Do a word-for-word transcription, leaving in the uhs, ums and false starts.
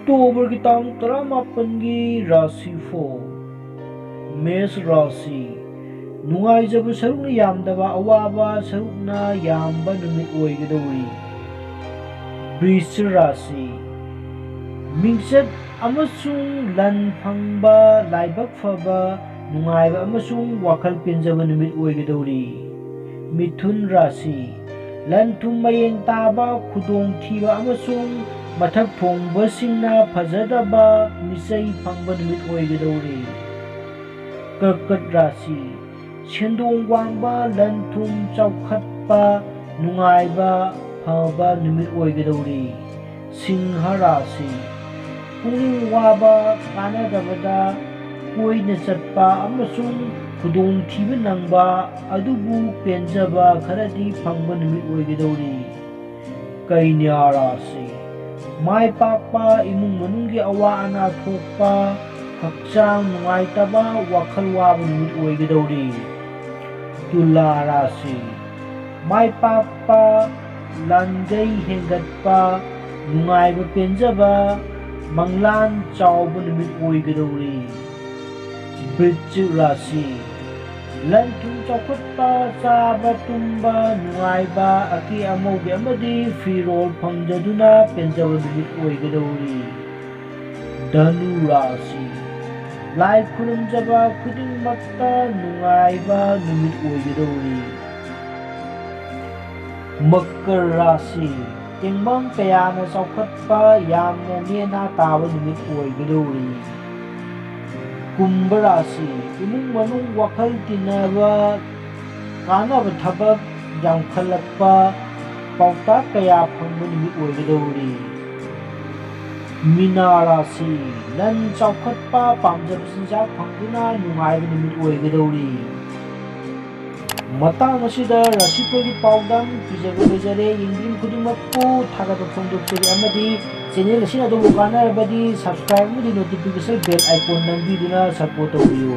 ꯑꯣꯛꯇꯣꯕꯔꯒꯤ ꯇꯥꯡ ꯇꯔꯥꯃꯥꯄꯟꯒꯤ ꯔꯥꯁꯤꯐꯣꯜ꯫ ꯃꯦꯁ ꯔꯥꯁꯤ꯫ ꯅꯨꯡꯉꯥꯏꯖꯕ ꯁꯔꯨꯛꯅ ꯌꯥꯝꯗꯕ, ꯑꯋꯥꯕ ꯁꯔꯨꯛꯅ ꯌꯥꯝꯕ ꯅꯨꯃꯤꯠ ꯑꯣꯏꯒꯗꯧꯔꯤ꯫ ꯕ꯭ꯔꯤꯁ ꯔꯥꯁꯤ꯫ ꯃꯤꯡꯆꯠ ꯑꯃꯁꯨꯡ ꯂꯟ ꯐꯪꯕ, ꯂꯥꯏꯕꯛ ꯐꯕ, ꯅꯨꯡꯉꯥꯏꯕ ꯑꯃꯁꯨꯡ ꯋꯥꯈꯜ ꯄꯦꯟꯖꯕ ꯅꯨꯃꯤꯠ ꯑꯣꯏꯒꯗꯧꯔꯤ꯫ ꯃꯤꯊꯨꯟ ꯔꯥꯁꯤ꯫ ꯂꯟ ꯊꯨꯝ ꯃꯌꯦꯡ ꯇꯥꯕ, ꯈꯨꯗꯣꯡꯊꯤꯕ ꯑꯃꯁꯨꯡ ꯃꯊꯛ ꯊꯣꯡꯕꯁꯤꯡꯅ ꯐꯖꯗꯕ ꯃꯤꯆꯩ ꯐꯪꯕ ꯅꯨꯃꯤꯠ ꯑꯣꯏꯒꯗꯧꯔꯤ꯫ ꯀꯔꯀꯠ ꯔꯥꯁꯤ꯫ ꯁꯦꯟꯗꯣꯡ ꯋꯥꯡꯕ, ꯂꯟ ꯊꯨꯝ ꯆꯥꯎꯈꯠꯄ, ꯅꯨꯡꯉꯥꯏꯕ ꯐꯕ ꯅꯨꯃꯤꯠ ꯑꯣꯏꯒꯗꯧꯔꯤ꯫ ꯁꯤꯡꯍ ꯔꯥꯁꯤ꯫ ꯄꯨꯛꯅꯤꯡ ꯋꯥꯕ, ꯀꯥꯟꯅꯗꯕꯗ ꯀꯣꯏꯅ ꯆꯠꯄ ꯑꯃꯁꯨꯡ ꯈꯨꯗꯣꯡꯊꯤꯕ ꯅꯪꯕ, ꯑꯗꯨꯕꯨ ꯄꯦꯟꯖꯕ ꯈꯔꯗꯤ ꯐꯪꯕ ꯅꯨꯃꯤꯠ ꯑꯣꯏꯒꯗꯧꯔꯤ꯫ ꯀꯩꯅ꯭ꯌꯥ ꯔꯥꯁꯤ꯫ ꯃꯥꯏ ꯄꯥꯛꯄ, ꯏꯃꯨꯡ ꯃꯅꯨꯡꯒꯤ ꯑꯋꯥ ꯑꯅꯥ ꯊꯣꯛꯄ, ꯍꯛꯆꯥꯡ ꯅꯨꯡꯉꯥꯏꯇꯕ, ꯋꯥꯈꯜ ꯋꯥꯕ ꯅꯨꯃꯤꯠ ꯑꯣꯏꯒꯗꯧꯔꯤ꯫ ꯇꯨꯂꯥ ꯔꯥꯁꯤ꯫ ꯃꯥꯏ ꯄꯥꯛꯄ, ꯂꯥꯟꯒꯩ ꯍꯦꯟꯒꯠꯄ, ꯅꯨꯡꯉꯥꯏꯕ ꯄꯦꯟꯖꯕ, ꯃꯪꯂꯥꯟ ꯆꯥꯎꯕ ꯅꯨꯃꯤꯠ ꯑꯣꯏꯒꯗꯧꯔꯤ꯫ ꯕ꯭ꯔꯤꯁꯆꯤꯛ ꯔꯥꯁꯤ꯫ ꯂꯟ ꯊꯨꯝ ꯆꯥꯎꯈꯠꯄ, ꯆꯥꯕ ꯇꯨꯝꯕ ꯅꯨꯡꯉꯥꯏꯕ, ꯑꯀꯦ ꯑꯃꯧꯒꯤ ꯑꯃꯗꯤ ꯐꯤꯔꯣꯜ ꯐꯪꯖꯗꯨꯅ ꯄꯦꯟꯖꯕ ꯅꯨꯃꯤꯠ ꯑꯣꯏꯒꯗꯧꯔꯤ꯫ ꯙꯅꯨ ꯔꯥꯁꯤ꯫ ꯂꯥꯏ ꯈꯨꯔꯨꯝꯖꯕ ꯈꯨꯗꯤꯡꯃꯛꯇ ꯅꯨꯡꯉꯥꯏꯕ ꯅꯨꯃꯤꯠ ꯑꯣꯏꯒꯗꯧꯔꯤ꯫ ꯃꯀꯔ ꯔꯥꯁꯤ꯫ ꯇꯦꯡꯕꯥꯡ ꯀꯌꯥꯅ ꯆꯥꯎꯈꯠꯄ, ꯌꯥꯝꯅ ꯅꯦꯅꯥ ꯇꯥꯕ ꯅꯨꯃꯤꯠ ꯑꯣꯏꯒꯗꯧꯔꯤ꯫ ꯀꯨꯝꯚ ꯔꯥꯁꯤ꯫ ꯏꯃꯨꯡ ꯃꯅꯨꯡ ꯋꯥꯈꯜ ꯇꯤꯟꯅꯕ, ꯀꯥꯟꯅꯕ ꯊꯕꯛ ꯌꯥꯝꯈꯠꯂꯛꯄ, ꯄꯥꯎꯇꯥꯛ ꯀꯌꯥ ꯐꯪꯕ ꯅꯨꯃꯤꯠ ꯑꯣꯏꯒꯗꯧꯔꯤ꯫ ꯃꯤꯅꯥ ꯔꯥꯁꯤ꯫ ꯂꯟ ꯆꯥꯎꯈꯠꯄ, ꯄꯥꯝꯖꯕ ꯆꯤꯟꯖꯥꯛ ꯐꯪꯗꯨꯅ ꯅꯨꯡꯉꯥꯏꯕ ꯅꯨꯃꯤꯠ ꯑꯣꯏꯒꯗꯧꯔꯤ꯫ ꯃꯇꯥꯡ ꯑꯁꯤꯗ ꯔꯥꯁꯤꯐꯜꯒꯤ ꯄꯥꯎꯗꯝ ꯄꯤꯖꯕ ꯂꯣꯏꯖꯔꯦ꯫ ꯌꯦꯡꯕꯤꯔꯤꯕ ꯈꯨꯗꯤꯡꯃꯛꯄꯨ ꯊꯥꯒꯠꯄ ꯐꯣꯡꯗꯣꯛꯆꯔꯤ ꯑꯃꯗꯤ channel ꯑꯁꯤꯅ ꯑꯗꯣꯝꯕꯨ ꯀꯥꯟꯅꯔꯕꯗꯤ subscribe ꯑꯃꯗꯤ notification bell icon ꯅꯝꯕꯤꯗꯨꯅ support ꯇꯧꯕꯤꯌꯨ꯫